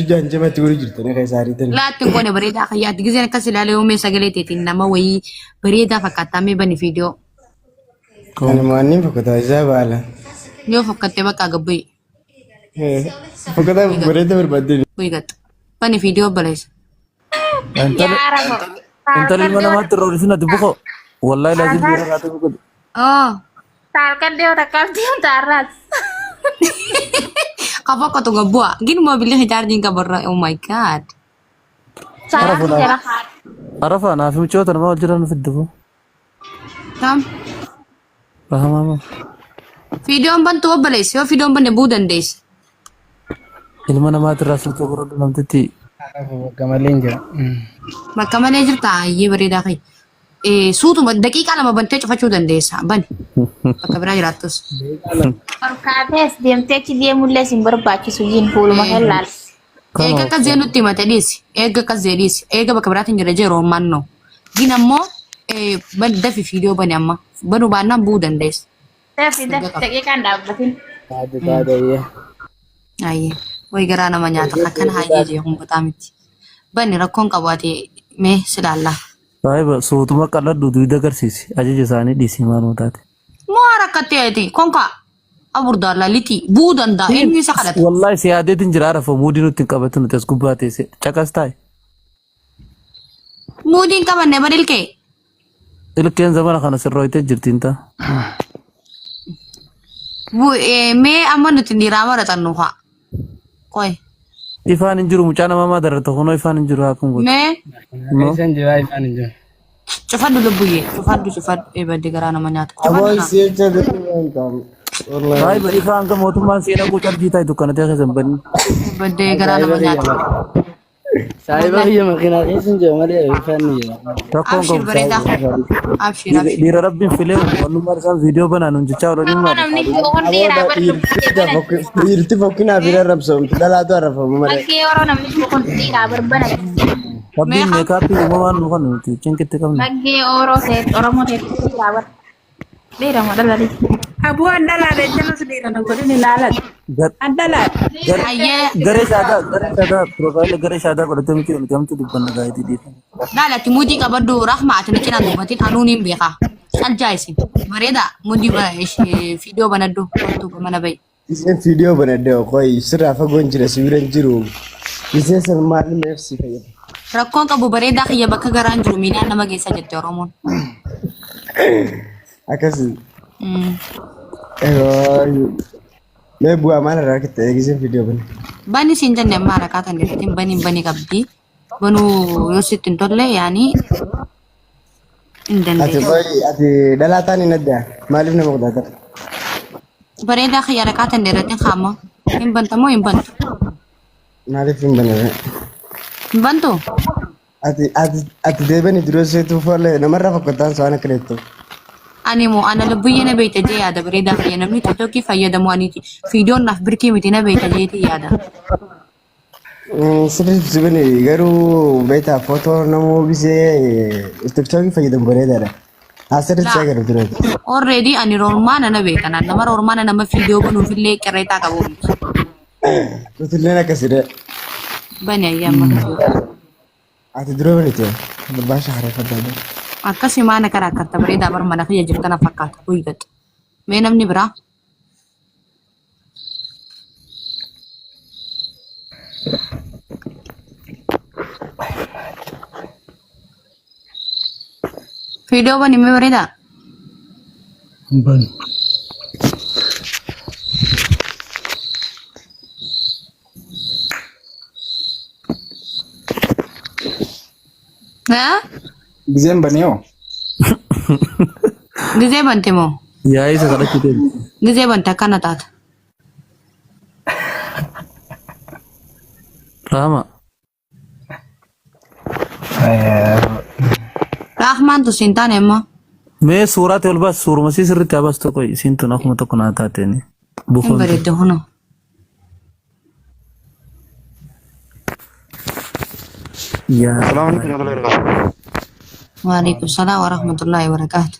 Jaan jabatti wali jirtanii keessa ariitanii. Laatti hin goone bareedaa kayyaatti gizeen akkas ilaalee uumee sagalee teetiin nama wayii bareedaa fakkaattaa mee bani viidiyoo. Ani maanni fokkataa isaa baala. Yoo fokkattee bakka gabbu'i. Fokkataa bareedaa barbaaddee. Bu'i gaxxa. Bani viidiyoo baleessa. Intala Yaa Rabo. intala ilma namaatti irra olisi nati buko. Wallahi laazim dhiira irraa ta'uu godhu. Oh. Taalkan dhiyoo takkaaf deemta har'aas. Ka fokkatu gabbu'a. Gin moobilli hijaarjiin qabarra. Oh my god. Saalaatti jala haadha. Arafa naaf michoota nama wal jiran fidde bu. Tam. Rahamaa moo. Fiidiyoon bantu obboleessi. Yoo fiidiyoon banne bu'uu dandeessa. Ilma namaatti irraa silkii godhadhu namtitti. Bakka malee hin jira. Bakka malee jirta ayyee bareedaa kee. Suutuma daqiiqaa lama bantee cufachuu dandeessa. Bani. Bakka biraa jiraattus. Ol kaatee as deemtee achi deemullee sin barbaachisu jiin fuuluma kan laal. Eega akkas jee nutti himate dhiisi. Eega akkas jee dhiisi. Eega bakka biraatiin jira jee roommaan noo. Gin ammoo dafi fiidiyoo bani amma. Banuu baannaan bu'uu dandeessa. Dafi dafi daqiiqaan dhaabbatin. Taate taate iyyee. Ayyee. Way garaa nama nyaata akkana hayyee jee kun botaa miti. Bani rakkoon qabu ati mee silaallaa. Saahiba suutuma qalladhu duyda agarsiisi. Ajaja isaanii dhiisi maaluma taate. Moo rakkattee ati konkaa aburdaallaa lixii bu'uu danda'a eenyu isa kadhata. Wallahi si yaadeetiin jira arafa muudii nutti hin qabatu nuti as gubbaa teesse. Caqas taa'e. Muudiin qabanne bar ilkee. Ilkeen zamana kana sirrooytee jirti inta. Mee amma nuti dhiiraa maraxannu haa. Qoy. Ifaan hin jiru mucaa namaa maa dararta kunoo ifaan hin jiru haa kun godhu. Mee No. Keessan jira ifaan hin jiru. cufadhu lubbuyyee cufadhu cufadhu eebadde garaa nama nyaata. Aboo Cufadhu naa. si jecha beekuu hin qabu. Wallahi. Saahiba ifaan hanga mootummaan seenaa kuu carjii taa'e dukkana ta'e keessa hin banni. Eebadde garaa nama nyaata. Saahiba kiyya makiinaa keessa hin jiru malee ifaan ni jira. Rakkoon Abshir qabu bareedaa. saahiba. Abshir abshir. Dhiira rabbiin filee wannummaan isaan viidiyoo banaan hojjechaa oolanii Yeroo maali? namni kun dhiiraa bar dubbate bana. Dhiirti fokkinaa fi rarrabsamtu dhalaatu arrafamu malee. Makkee yeroo namni kun dhiiraa bar bana. Rabbiin Meeqa? meekaappii uumamaan nu kan nuti cinqitti qabna. Makkee Oromoo ta'e Oromoo ta'e dhiiraa bar. Dhiira moo dhala Aboo an dhalaadha ejjanus dhiira na godhin ilaalan. An dhalaadha. Ayyee. Garee shaadaa piroofaayila garee shaadaa godhatee miti nuti hamtu dubbanna gaayitii dhiifama. Laala ati muudii qabadhu rahma ati na cinaan dubbatin anuun hin beekaa. Caljaa'isi. Bareeda muudii viidiyoo banadhu wantu mana bahi. Isheen viidiyoo banadde qoy sirraa fagoon jira si bira hin jiru. Miseensa maal meef si fayyada? Rakkoon qabu bareedaa kiyya bakka garaan jiru miilaan nama geessa jette Oromoon. Akkasii. Mee bu'aa maal irraa argatte eegiseen viidiyoo bane? Bani siin jenne amma harakaa tan jedhatin baniin bani qabdi. Banuu yoo sitti hin tolle yaani hin Ati dandeessu. qoy ati dhalaa taan hin addaa maaliif nama qodaata? Bareedaa kiyya harakaa tan dheeratin kaama. Hin banta moo hin bantu? Maaliif hin baname? Hin bantu? Ati ati ati deebani dura seetuu folle namarraa fakkataan sa'aan akka deettu. Ani moo ana lubbuyyee na beekta jee yaada bareedaa kiyya namni tiktookii fayyadamu aniiti. Fiidiyoon naaf birkii miti na beekta jeetii yaada. Sirriitti sibini garuu beektaa footoo namoo gisee tiktookii fayyadamu bareedaadha. Asirratti si agarru ture. Already ani roormaana na beeka naan nama roormaana nama fiidiyoo banuufillee qirreetaa qabu miti. Nutilleen akkasidha. Bani ayyaama akkasii. Ati dura banite barbaasha hareeffadhaa. Akkasii maana karaa akkatta bareedaa bar mana kiyya jirtu na fakkaata guyyaatti. Mee namni biraa? Viidiyoo bani mee bareedaa? Bani. Haa? Gizeen banee hoo? Gizee bante moo? Yaa'ii isa kadhachuu deemti. Gizee bante akkana taata. Rahama. Rahmaan tu siin taane immoo. Mee suuraa ta'e ol baas suuruma sii sirriitti haa baastu qoy isiin tun akkuma tokko naa taateen. Hin Bufoon tun. bareedde kunoo. Yaa Assalamu alaikum warahmatullahi wabarakatuh. Waalaikum salaam wa rahmatullahi wa barakaatu.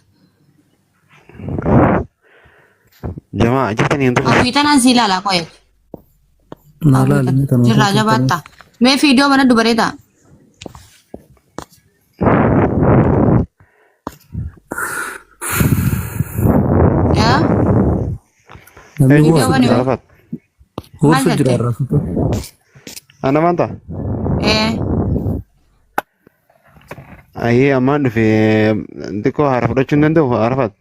Jamaa jirtanii hin turre. Hawwii tanaan si ilaalaa qoye. Naa laali mee tanuma Jirraa jabaatta. Mee fiidiyoo mana dubaree ta'a. Yaa Namni Fiidiyoo huursu bani jira. Arafat. Huursu Maal jira jette? irraa fuutu. Ana maanta? Ee Ayyee ammaan dhufe xiqqoo haara fudhachuu hin danda'u Arafat.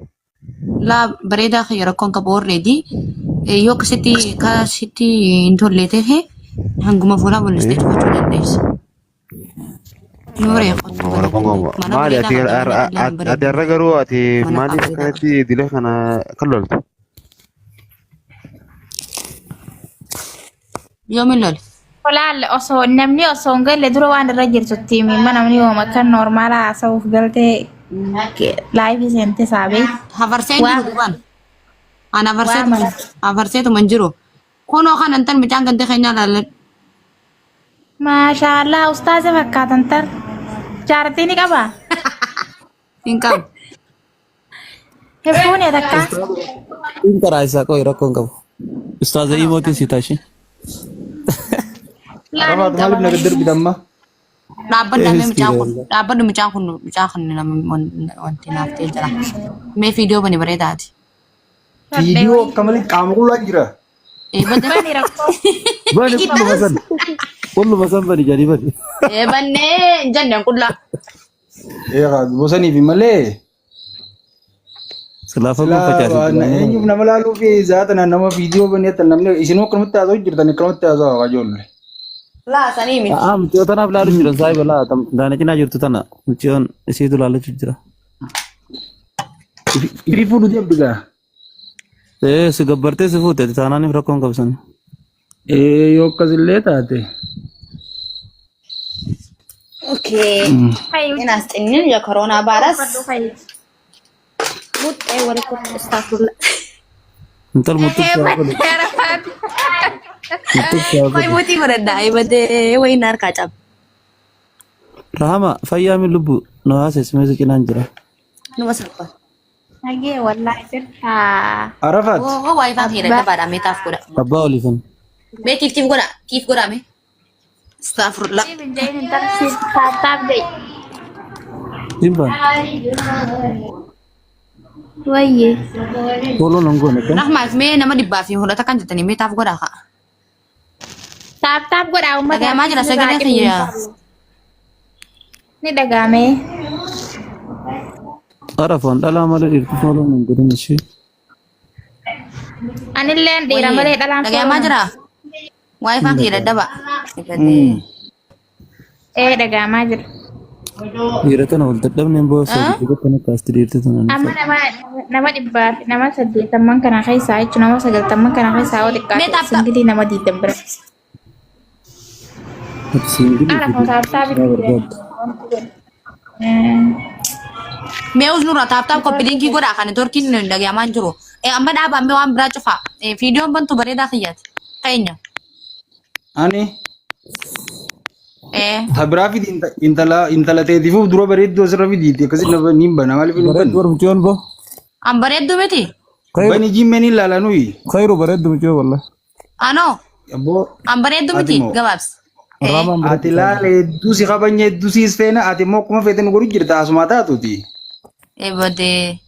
Laa bareedaa kiyya rakkoon qabu already. Yoo akkasitti akkasitti hin tolle ta'e hanguma fuulaa mul'istee cufachuu dandeessa. Nuuree kottu Rakkoon qabu. mana Maali bareedaa ati qabda mana illee hin ati bareedu. har'a garuu ati Mana maaliif bareedaa akkanatti dila kana kan loltu? Yoomiin lole? Olaal osoo namni osoo hin galle dura waan irra jirtutti himi. Mana namni yooma kan normaala haasa'uuf galtee laayifii seente saabee. Hafarsee hin Waa jiru duubaan. An waa hafarseetuma mala. hafarseetuma hin jiru. Kunoo kan intal mucaan ganda keenyaa laalladhu. Maashaallah ustaaza fakkaatan tar. Jaartii ni qabaa? Hin qabu. Hin fuune takka. Hin karaa isaa qoy rakkoon qabu. Ustaaza Imootiin si tashi. Laan hin Arafaat qaba maaliif na malee. gad darbita amma? Dhaabbadhu mee mucaan kun Iskireella. dhaabbadhu mucaan kun mucaa kun wanti naaf ta'e jira. Mee viidiyoo bani bareedaati. Fardee Viidiyoo wayii. akka malee qaama qullaan jira. Eebada Bani rakkoo. Bani qulluma san. Qulluma san bani jedhii bani. Eebannee hin jenneen qullaa. Eegaa bosaniif malee Silaa fagoo silaa facaasee jira. eenyuuf nama laaluu fi zaata nama viidiyoo baneetan namni isinuu akkanumatti haasa'u jirtan akkanumatti haasa'u ijoollee. Laa sanii miti. Aa mucayyoo tanaaf laalu jiran saahiba laa daana cinaa jirtu tana mucayyoon isiitu laalachuu jira. Ifii fuudhu deemtu gaa. Ee si gabbartee si fuute ati taanaaniif rakkoon qabsan. Ee yoo akkasillee taate. Okay. Fayyuu. Inaas xinnin የኮሮና ቫይረስ Fadhu fayyuu. muxxee wal astaghfirullah. Intal muxxuu si haa godhu. Arafaat. Muxxuu si haa Qoy godhu. mutii godhadha eebatee wayiin harkaa caba. Rahama fayyaa mi lubbu nu haasesi meesha cinaan jira. Numa salpha. Nagee wallaahi sirtaa. Arafaat. Oo waayifaa kee Abbaa. dadhabaadha mee taaf godha. Abbaa oliifan. Mee tiif tiif godha tiif godha mee. Astaghfirullah. Siif hin jedhin intal siif taaptaap jedhi. Simbaan. Wayyee. Fooloo nan goone kan. Rahmaaf mee nama dhibbaa fi hodhata kan jettanii mee taaf godhaa kaa. Taaptaap godhaa uummata Dhagahamaa jira harkisni irraa sagalee citu hin kiyya. qabu. Ni dhagahamee. Arafoon dhalaa malee dhiirti fooloo nan godhin ishee. Anilleen dhiira Wayyee. malee dhalaan Dhagahamaa fooloo jira. Waayifaan kiyya dadhaba. Ee dhagahamaa jira. Dhiira tana wal dadhabneen booda Eh? soogidda kana kaasti dhiirti tana ni Amma nama nama dhibbaa fi nama saddeettamman kana keessaa jechuun nama sagaltamman kana keessaa yoo Mee xiqqaate taaptaap. singilii nama diidam bira. Ati siingilii Ara fi koo taaptaap dhiirti barbaadda. Mee usnurra taaptaap koppiliinkii godhaa kan networkiin hin dhagahamaa hin jiru. Amma dhaabaa mee waan biraa cufaa. Viidiyoon bantu bareedaa kiyyaati. Keenya. Ani Eh. ta biraa fidi intala intala teetifuuf dura bareedduu asirra fidiiti akkasi nama niin bana maaliif hin Bareeddu banne. war mucayyoon boo. An bareedduu miti. Khayru Bani jimmeen hin laala nuyi. khayru bareeddu mucayyoo wallah. Anoo. Abboo An bareedduu ati miti moo gabaabsi. Eh. Raamaan ati bareeddu laala hedduu si kabajne hedduu siis feena ati immoo akkuma feete nu godhu jirta asuma taatuuti. Ebadee.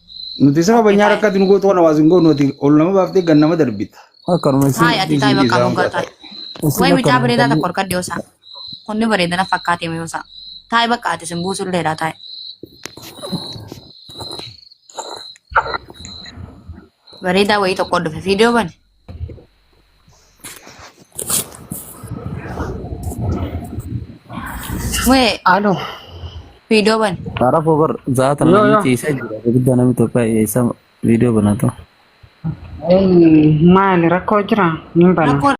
Nuti isa Okay kabajnaa taa'e. rakkati nu gootu kana waas hin goonu ati ol nama baaftee gan nama darbita. Akkanuma isin Taa'e ati taa'e Isin bakka dhiisaa moggaa mucaa taa'e. taa'e. isin Wayi mucaa akkanuma bareedaa intalli tokko harkadhe yoosaa. Kunni bareedana fakkaatee yoosaa. Taa'e bakka ati sin buusulleedha taa'e. Bareedaa wayii tokko dhufe viidiyoo bane. Mue Alo. viidiyoo bane. Arafoo bar zaata Yoo namni yoo. ciisaa jira. Guddaa namni Itoophiyaa eessa viidiyoo banata. Maali rakkoo jira? Hin bana. Rakkoo